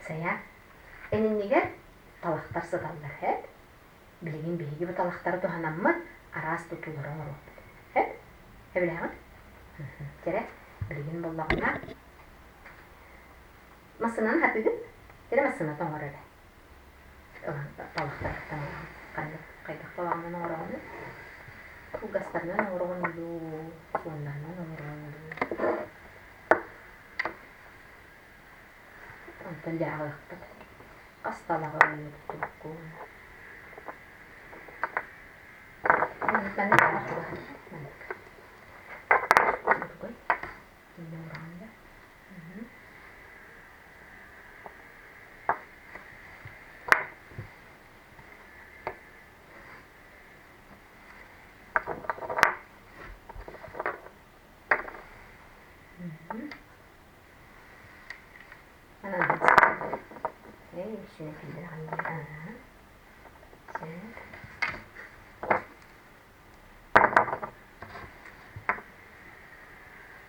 Сайа, эн иннигэр талахтар сыталлар, һэп? Билигин биһиги бу талахтары туһанаммыт араас тутуулары оҥоруохпут. Һэп? Сөбүлээҕит? Чэрэ, билигин буоллаҕына массыынаны хатыыгыт? Чэрэ массыыната оҥор эрэ. Ылан талахтарыттан оҥороҕун. Ханнык хайдах талаҕынан оҥороҕунуй? Кылгастарынан оҥороҕун дуу, суоннарынан оҥороҕун дуу? Онтон дьэ аҕыахпыт. Хас талаҕы ойуутуттубуккун? Маннык маннык талах чугаһын. Маннык. Тугуй? Иннэ ураҕын да.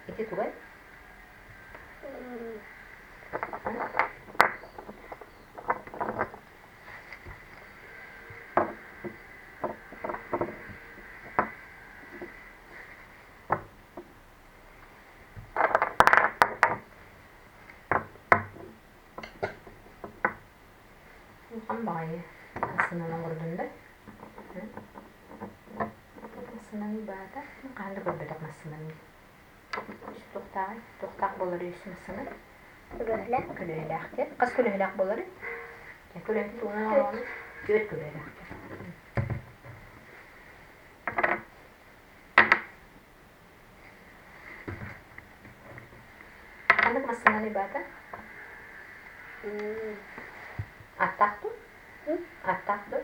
Ити тугай? Улахан баҕайы массыынаны оҥордун да массыынаны баата хаһан да көрбөтөх массыынам дии туохтааҕый туохтаах буолар үс массыына Көлөһөлөөх. Көлөһөлөөх диэн хас көлөһөлөөх буоларый көлөһөтүн тугунан оҥороҕунуй түөрт көлөһөлөөх диэн Ханнык массыынаны баата? Аттаах дуу? Аттаах дуу?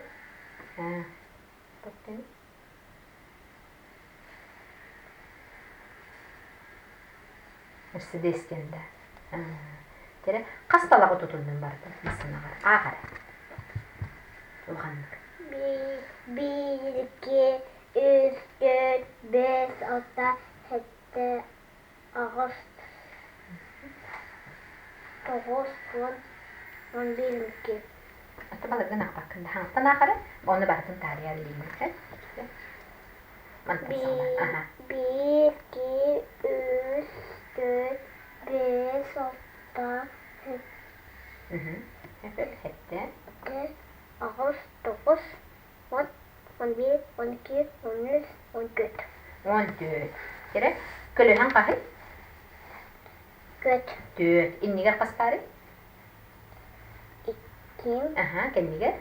Аа, туох Мерседес диэн да. Тэрэ хас талаҕы тутуннун барытын массыынаҕар аах эрэ. Улаханнык. Биир, икки, үс, түөрт, биэс, алта, сэттэ, аҕыс, тоҕус, уон, уон биир, икки. Аты балыгын аахпаккын да хаҥаттан аах эрэ, онно барытын таарыйар илиигин Мантан саҕалаан. Аха. Биир, икки, үс, түөрт, биэс, алта, сэттэ, аҕыс, тоҕус, уон, он биир, он икки, он үс, он түөрт. 14. Кэрэ, көлөһөн хаһый? Түөрт. Түөрт. Иннигэр хастаарый? Икки. Аха, кэннигэр?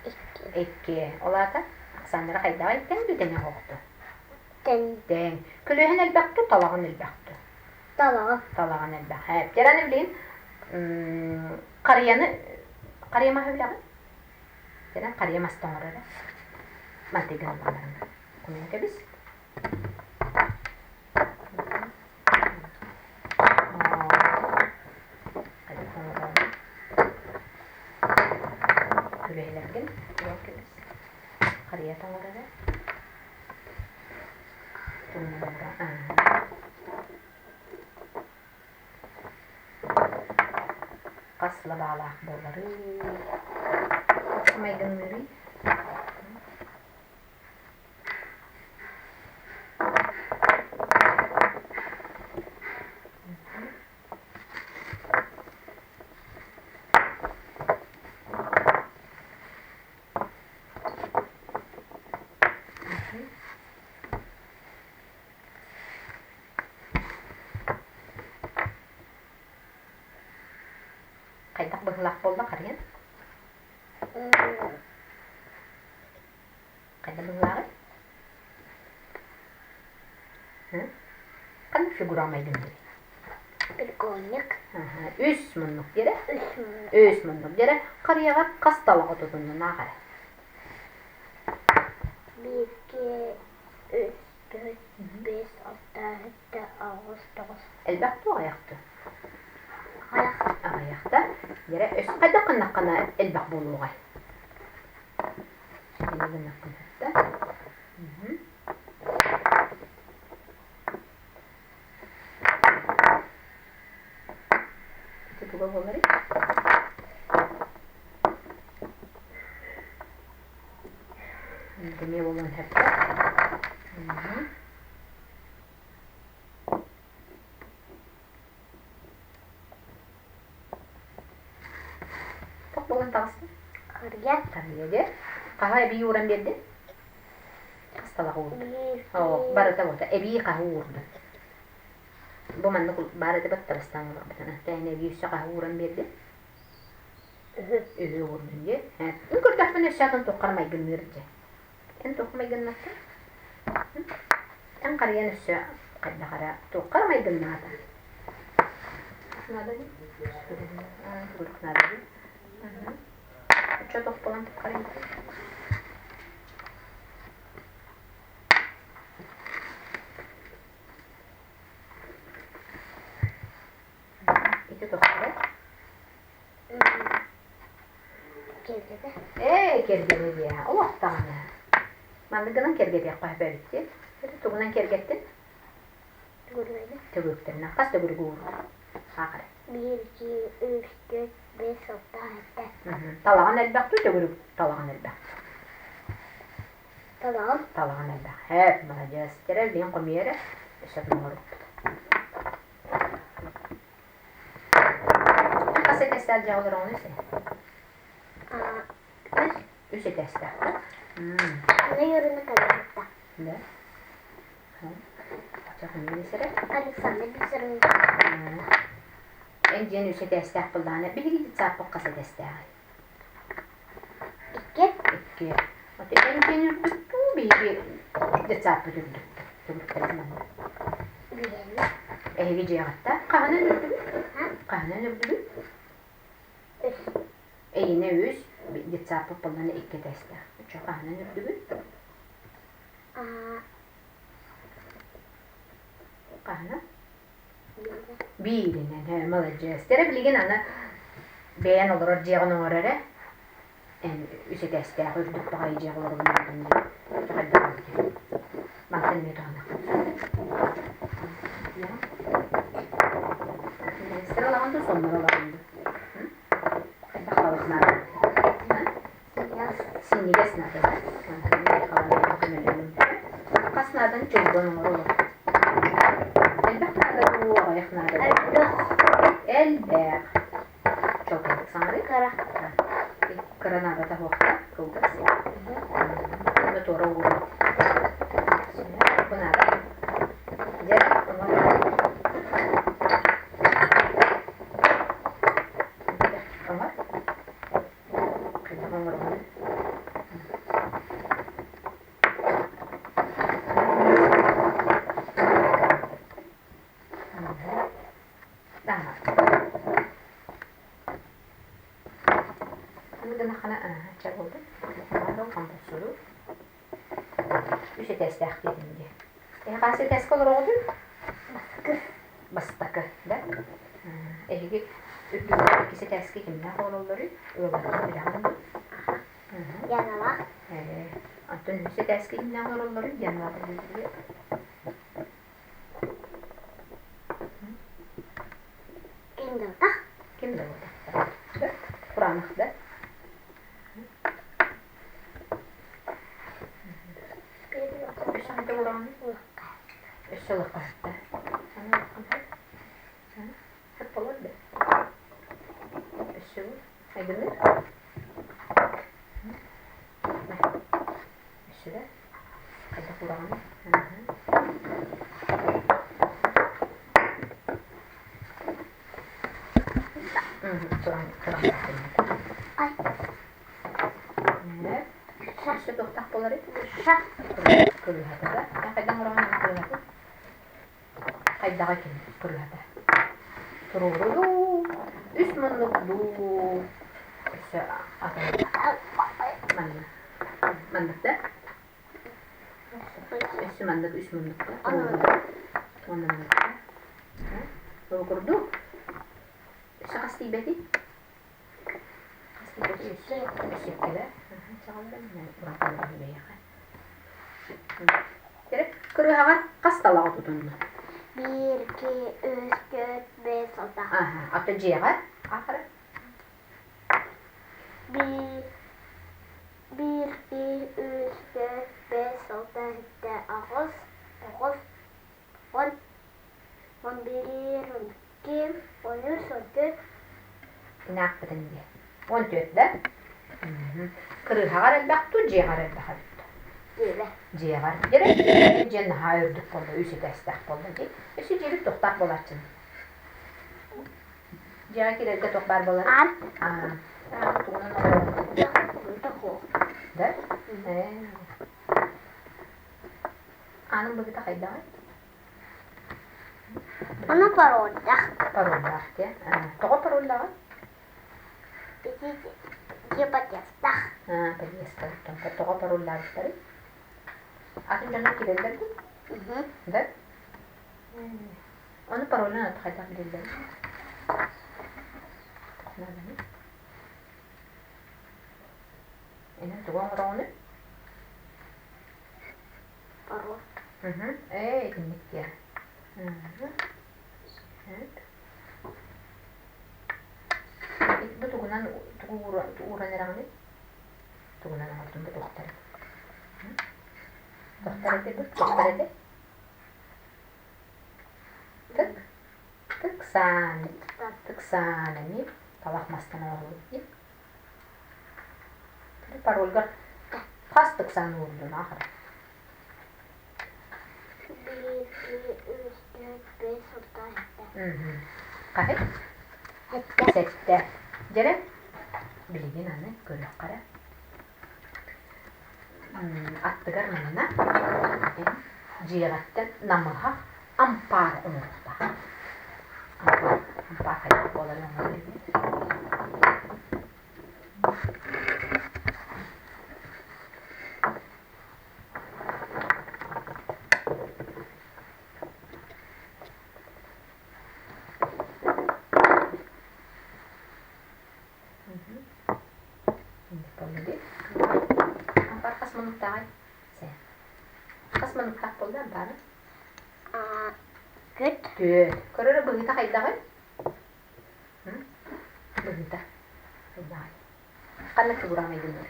Икки. Икки. Ол аата ахсааннара хайдаҕый? Тэҥ дуу тэҥэ оһохто? Тэҥ. Тэҥ. Көлөһөн элбэх дуу, талаҕын элбэх дуу? Талаҕын. Талаҕын элбэх. Кэрэ билигин харыйаны харыйа маһы билэҕин? Кэлэн харыйа маста оҥорор эрэ. Мантыйгын ыллаларына. Кумун кэбис. Күлүһэлэргин уол кэбис. Харыйа тоҥор эрэ. Хас лабаалаах буоларый? Туохха майгынныырый? Хайдах быһыылаах буолла харыйан? Хайдах быһыылааҕый? Ханнык фигура майгынныый? Прикольник. Үс муннук диэрэ? Үс муннук диэрэ. Харыйаҕа хас талаҕы тутуннун аах эрэ. Бииргэ, үс, түөрт, биэс, алта, сэттэ, аҕыс, тоҕус. Элбэх дуу, аҕыйах дуу? Аҕыйах. Аҕыйахта. Дьэрэ, өс хайдах гыннаххына элбэх буолуоҕай? Инньэ гыннаххына Ити туга буоларый? Эмиэ буолуон сөп. Туох буолан таҕыста? Харыйа. Харыйа дьэ. Хаһа эбии ууран биэрдин? Хас талаҕы уурдун? Оо, барыта буолта. Эбии хаһы уурдун. Бу маннык баар этэ баттарыстаан олорбутуна. Тэһин эбии өссө хаһы ууран биэрдин? Үһү. Үһү уурдун дьэ. Мин көрдөхпүнэ өссө атын туоххар майгынныыр дьэ. Эн туох майгыннаттың? Эн харыйан өссө хайдах эрэ туоххар майгыннаата? Наада дии? Тугурук наада дии? Оччо туох буолан харыйбытый? Ити туох Киэргэтэ. Ээ, кэргэнэ диэ. Олох даҕаны. Маннык гынан кэргэтиэххэ сөп эбит дии. Тугунан кэргэттин? Төгүрүгүнэн. Төгүрүктэринэн. Хас төгүрүк уурдун? Хаахар. Биир, икки, үс, түөрт, биэс, алта, сэттэ. Талаҕын элбэх дуу, төгүрүк талаҕын элбэх? Талаҕын. Талаҕын элбэх. Һээп, маладьыас. Тэрэл билин хомуйа эрэ. Өссө оҥорукпут. Хас этээстээх дьиэҕэ олороҕунуй сен? Үс. Үс этээстээх да? Аны юрыны кэлбитта. Да? Александр Бисерович. Эн дьиэн үс этээстээх буоллаҕына, биһиги детсадпыт хас этээстээҕий? Икки. Икки. Эн дьиэн үрдүк дуу, биһиги детсадпыт үрдүк дуу? Түмүктэрин манна. Биһиэнэ. Эһиги дьиэҕиттэ хаһынан үрдүгүт? Хаһынан үрдүгүт? Үс. Эйинэ үс, детсадпыт буоллаҕына икки этээстээх. Оччо хаһынан үрдүгүт? Хаһынан? Бииринэн, ээ, маладьыас. Тэрэ билигин аны бэйэн олорор дьиэҕин оҥор эрэ. Эн үс этээстээх үрдүк баҕайы дьиэҕэ олоробун диэн хайдах эбитий? Мантан эмиэ туһаныахха. Сир ылаҕын дуу, соннор ылаҕын дуу? Хайдах балык наада? Синньигэс наада да? Хас наадан чолбон оҥороллор? Элбэх наада дуу, аҕыйах наада дуу? Элбэх. Элбэх. Чолбондук саҥарыы? Кыра. Кыра наадата суохта, кылгас. Уонна туора ууран. Бу наада. Дьэ, ону оҥор. Хайдах оҥороҕун? Аны гынаххына чэ буолбут. Хампусуру. Үс этээстээх диэтим дии. Эһи хас этээскэ олороҕутуй? Бастакы. Бастакы, да? Эһиги үрдүгэр иккис этээскэ кимнээх олороллоруй? Ыалларгын билэҕин дуу? Яналаах. Ээ, оттон үһүс этээскэ кимнээх олороллоруй? Яналаах үрдүгэр. Ким да утах. Ким да утах. Кураанах да? Өссө ханта ураҕын? Өссө ылахха Сөп болор да? Өссө айгыныр? Өссө да? Хайдах ураҕын? Туран, туран. Ай. Өссө туохтаах буоларый? Кырыһата да? Хайдах ураҕын кырыһата? Хайдаҕа кини кырыһата? Туруору дуу, үс муннук дуу, өссө атын манна. Маннык да? Өссө маннык үс муннук да? Уонна маннык да? Ол курдук өссө хас тиийбэтий? Кырыһаҕар хас талаҕы тутунну? Биир, икки, үс, түөрт, биэс, алта. Ата дьиэҕэр аахара? Биир, биир, икки, үс, түөрт. Ини аахпытын дии. 14 да? Кырыыһаҕар элбэх дуу, дьиэҕэр элбэх эбит дуу? Дьиэбэ. Дьиэҕэр. Дьэрэ, дьиэ наһаа үрдүк буолла, үс этээстээх буолла дии. Өссө дьиэбит туохтаах буолааччыный? Дьиэҕэ киирэргэ туох баар буолар? Аан. Аан. Аан тугунан оҥоруоҥ? Да? Ээ. Ааным быһыыта хайдаҕый? Ону парольдаах. Парольдаах дии. Тоҕо парольдааҕый? Ити дьиэ подъездтаах. Аа, подъездтаах. Тоҕо парольдаабыттарый? Атын дьоннор киирэллэр дуу? Да? Ону паролун аты хайдах билэллэрий? Нааданы. Эн тугу оҥороҕунуй? Пароль. Ээ, итинник диэ. Сөп. Бу тугунан тугу ууран эрэҕиний? Тугунан оҥордум бу туохтары? Туохтар этэй бу? Туохтар этэй? Тык, тыксаан, тыксаан эмиэ талах мастан оҥоһуллубут дии. Парольгар хас тыксаан уурдун аахара? Биир, икки, үс, түөрт, биэс, алта, сэттэ. Хаһый? Сэттэ. Сэттэ. Дьэрэ, билигин аны көрүөххэ эрэ. Аттыгар манна дьиэҕиттэн намыһах ампаар оҥоруохтаах. Ампаар, ампаар хайдах буоларын оҥорор эбит. Ампаар хас муннуктааҕый? Хас муннуктаах буолла ампаары? Түөрт. Түөрт. Көрөрө быһыыта хайдаҕый? Быһыыта хайдаҕый? Ханнык фигураҕа майгынныыр?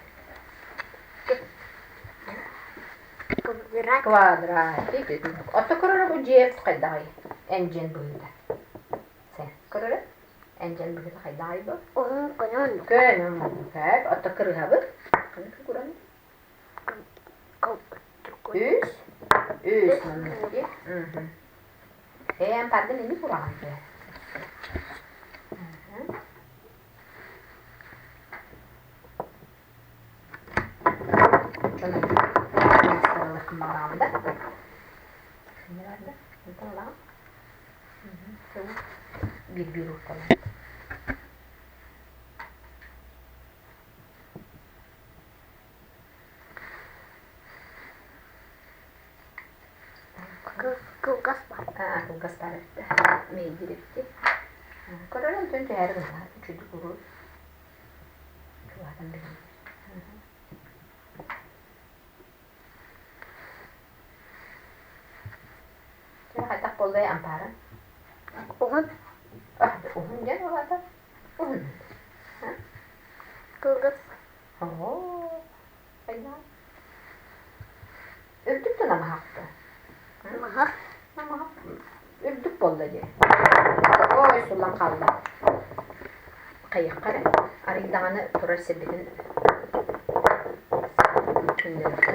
Квадрат. Квадратик. Отто көрөрө бу дьиэ хайдаҕый? Эн дьиэн быһыыта. Көрөрө? Эн дьиэн быһыыта хайдаҕый бу? Уһун көнө оннук. Көнө оннук. Отто кырыһабыт? Ханнык фигураны? Үс. Үс маннык дии. Ээ, пардон, ини кураҕан дии. Дьон мастарылык да. Не бар да? Онтон Биир-биир укталар. Кылгас баар. Аа, кылгас баар эбит Мэйдиир эбит Көрөр онтон түһээри гынна. Үчүгдүк уруу. Чугаһатан билин. Чэ, хайдах буоллай ампаара? Уһун. Уһун диэн ол аата? Уһун. Кылгас. Оо, хайдах? Үрдүк да намыһах да? Намыһах. Намыһах. Үрдүк буолла дии. Ой, суллан хаалла. Хайыахха эрэ. Арый даҕаны турар сирбитин көннөрүөххэ.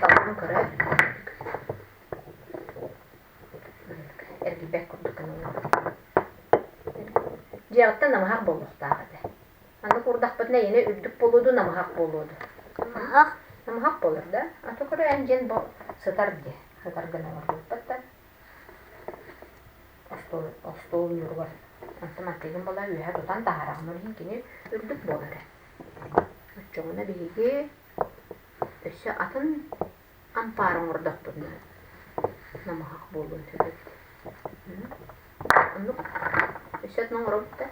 Талаҕын көрө. Эргийбэт курдук гына Дьиэҕиттэн намыһах буолуохтаах этэ. Маннык уурдахпытына эйиэнэ үрдүк буолуо дуу, намыһах буолуо дуу? Намыһах. Намыһах буолар да? А то көрө эн дьиэн бу сытар дии. Сытар гына олорбуппут да. Остуол, остуол ньууругар. Онтон аттыгын була үөһэ тутан таһаараҕын ол иһин кини үрдүк буолар. Оччоҕуна биһиги өссө атын ампаар оҥордохпутуна намыһах буолуон сөп эбит. Оннук өссө атын оҥоробут да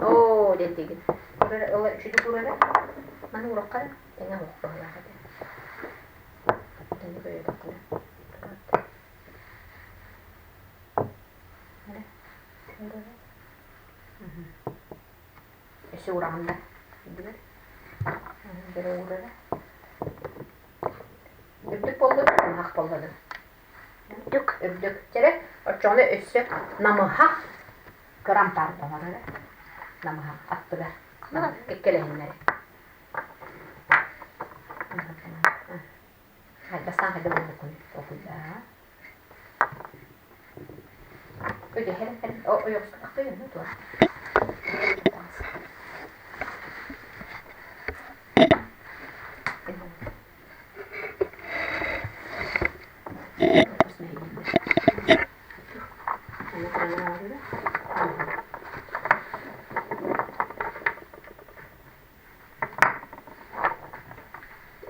Оо диэн диигин. Ыла үчүгэй уурара. Маны уурахха эрэ тэҥэ оһох быһыылаах этэ. Тэҥэ өйөөтөххүнэ. Эрэ. Өссө уураҕын да үрдүгэр. Дьөрө уурара. Үрдүк буолла да, намыһах буолла да? Үрдүк. Үрдүк. Чэрэ, оччоҕуна өссө намыһах. Кыра ампаарда оҥорор намыһах аттыгар кэккэлэһиннэри. Бастаан хайда буолбуккун толкуйдаа.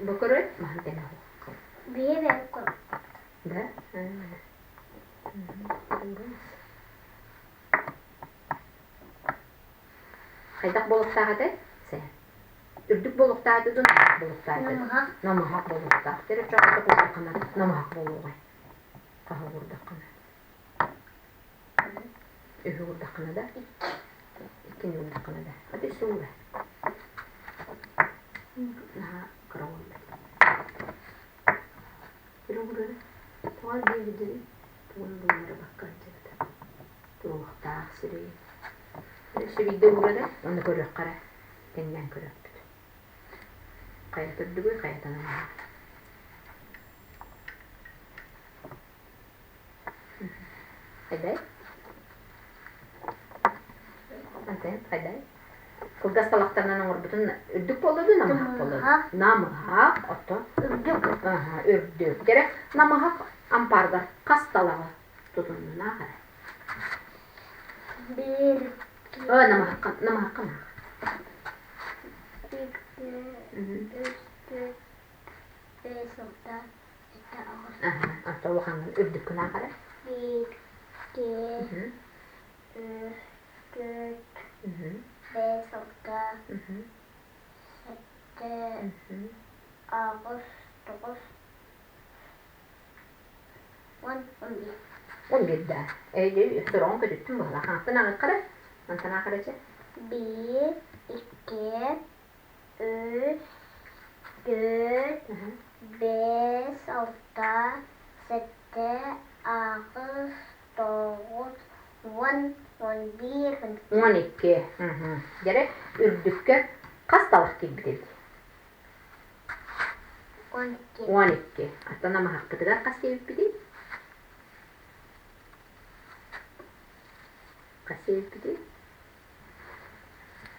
Бу көрөр маһын тэҥэ Биир бэйэм Да? Хайдах буолуохтаах этэй? Сэһэн. Үрдүк буолуохтаах этэ дуу, намыһах буолуохтаах этэ дуу? Намыһах. Намыһах буолуохтаах. Тэрэ чоҕото курдаххына намыһах буолуоҕай. Хаһа уурдаххына. Үһү уурдаххына да? Иккини уурдаххына да? Аты үс уура. Наһаа кыра буолла. Өрө тоҕо диэбитин тугун булларбакка сылдьыбыта. Туруохтаах сирэйин. Өссө биирдэ уурара, уонна көрүөххэ эрэ, тэҥнээн көрүөхпүт. Хайа төрдүгүй, хайа таҥаһа. Хайдай? Антон, хайдай? Кылгас талахтарынан оҥорбутун үрдүк буолла дуу, намыһах буолла дуу? Намыһах, оттон Үрдүк. Аха, үрдүк. Дьэрэ, намыһах ампааргар хас талаҕы тутуннунаах эрэ? Биир, Өө, намыһахха, намыһахха наах. икки, үс, түөрт, биэс, алта, сэттэ, аҕыс. Аха, оттон улахаҥҥын үрдүккүн аах эрэ. Биир, икки, үс, түөрт, биэс, алта, сэттэ, аҕыс, тоҕус, уон, он биир. Он биир да. Ээ, сороҕун көтүттүм быһалаах. Хаҥаттан аҕыахха эрэ. Мантан аах эрэ чэ. Биир, икки, үс, түөрт, биэс, алта, сэттэ, аҕыс, тоҕус, уон, он биир, он икки. 12. Дьэрэ, үрдүккэ хас талах киирбит эбит? 12. 12. Аттан намыһахпытыгар хас диэбиппитий? Хас диэбиппитий?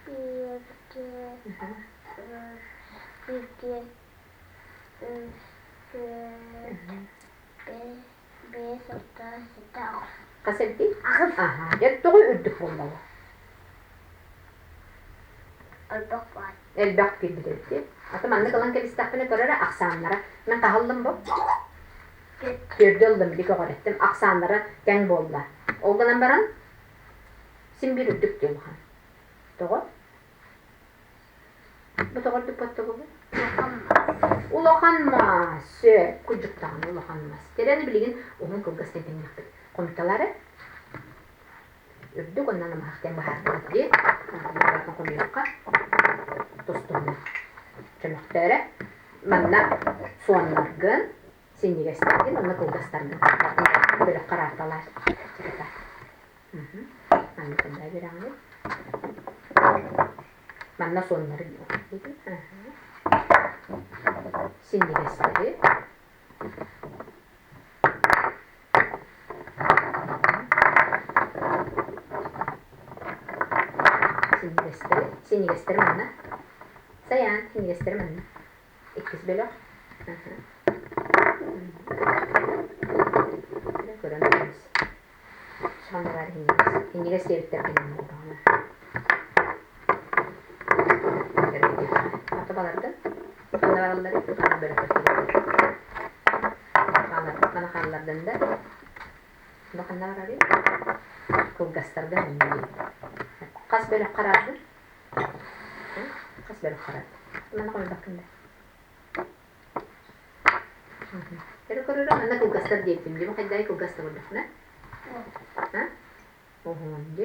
Биир, икки, үс, икки, үс, түөрт, биэс, биэс, алта, сэттэ, аҕыс. Хас эбитий? Аҕыс. Аха. Дьэ, тоҕо үрдүк буоллаҕа? Элбэх баар. Элбэх киирбит эбит. Аты маннык ылан кэбистэхпинэ көр эрэ ахсааннара. Мин хаһыллым бу? Түөрдү ыллым, били көҕүрэттим. Ахсааннара тэҥ буолла. Ол гынан баран син биир үрдүк диэн улахан. Тоҕо? Бу тоҕо үрдүк буолла? Улахан мас. Улахан мас. Сөп. Кудьуктаҕына улахан мас. Кэлэн билигин уһун кылгас тэҥнэхпит. Хомуталары үрдүк уонна намыһах диэн быһаардыбыт дии. Барытын хомуйуохха тус-туһунан. Чөмөхтөөрө манна суоннаргын, синньигэстэргин уонна кылгастаргын бөлөх хараарталаар. Манна кындай бирэҕиний? Манна суоннары синньигэстэри Синньигэстэри, синньигэстэри манна. Сайаан, синньигэстэри манна. Иккис бөлөх. Көрөн көрөс. Ханна баар иһинньигэс. Иһинньигэс диэбиттэргин оҥордоҕуна. Ата баларгын. Ханна баралларый? Ханна бөлөххө киирэллэр. Хана хааллардын да бу ханна барарый? Кылгастарга мунньуй. Хас бөлөх хараардын? Хас бөлөх хараардын? Манна хомуйбаккын да. Эрэ көрөрө манна кылгастар диэбитим. Дьэ бу хайдай кылгас да көрдөххүнэ. А? Уһун дии.